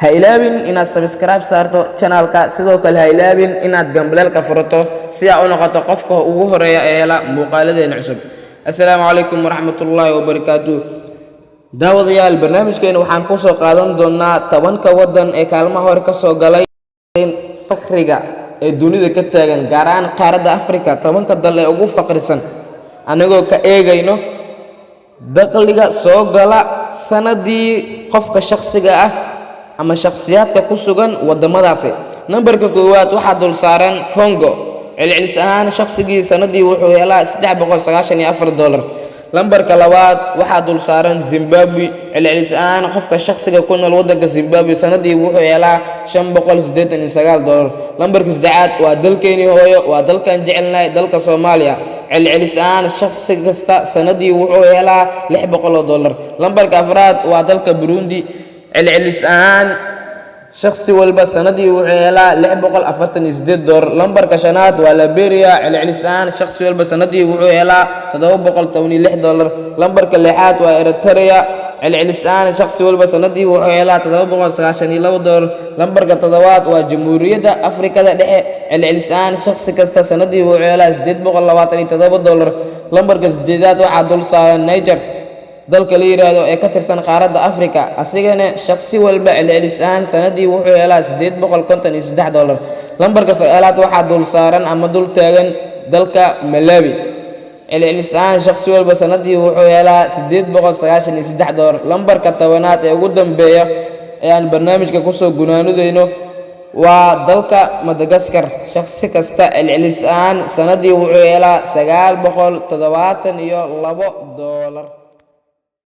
Ha ilaabin inaad subscribe saarto channelka. Sidoo kale ha ilaabin inaad gambaleelka furato si aa u noqoto qofka ugu horeeya ee hela muuqaaladeena cusub. Assalaamu calaykum waraxmatullaahi wabarakaatu. Daawadayaal, barnaamijkeena waxaan kusoo qaadan doonaa 10-ka waddan ee kaalmaha hore ka soo galay faqriga ee dunida ka taagan, gaar ahaan qaaradda Afrika, 10-ka dal ee ugu faqrisan, anagoo ka eegayno dakhliga soo gala sanadii qofka shakhsiga ah ama shakhsiyaadka ku sugan waddamadaasi. Nambarka koowaad waxaa dul saaran Congo. Celcelis ahaan shakhsigii sanadii wuxuu helaa $394. Lambarka labaad waxaa dul saaran Zimbabwe. Celcelis ahaan qofka shakhsiga ku nool waddanka Zimbabwe sanadii wuxuu helaa $589. Lambarka saddexaad waa dalkeenii hooyo, waa dalkan jecelnahay, dalka Soomaaliya. Celcelis ahaan shakhsi kasta sanadii wuxuu helaa $600. Lambarka afraad waa dalka Burundi. Celcelis ahaan shakhsi walba sanadii wuxuu helaa $648. Lambarka shanaad waa Liberia. Celcelis ahaan shakhsi walba sanadii wuxuu helaa $716. Lambarka lixaad waa Eritrea. Celcelis ahaan shakhsi walba sanadii wuxuu helaa $792. Lambarka toddobaad waa Jamhuuriyadda Afrikada Dhexe. Celcelis ahaan shakhsi kasta sanadii wuxuu helaa $827. Lambarka sideedaad waxaa dul saaran Niger, dalka la yidhaahdo ee ka tirsan qaaradda Afrika. Asigana shakhsi walba celcelis ahaan sanadii wuxuu helaa $853. Lambarka sagaalaad waxaa dul saaran ama dul taagan dalka Malawi. Celcelis ahaan shakhsi walba sanadii wuxuu helaa $893. Lambarka 10aad ee ugu dambeeya ee aan barnaamijka kusoo gunaanudayno waa dalka Madagaskar. Shakhsi kasta celcelis ahaan sanadii wuxuu helaa $972.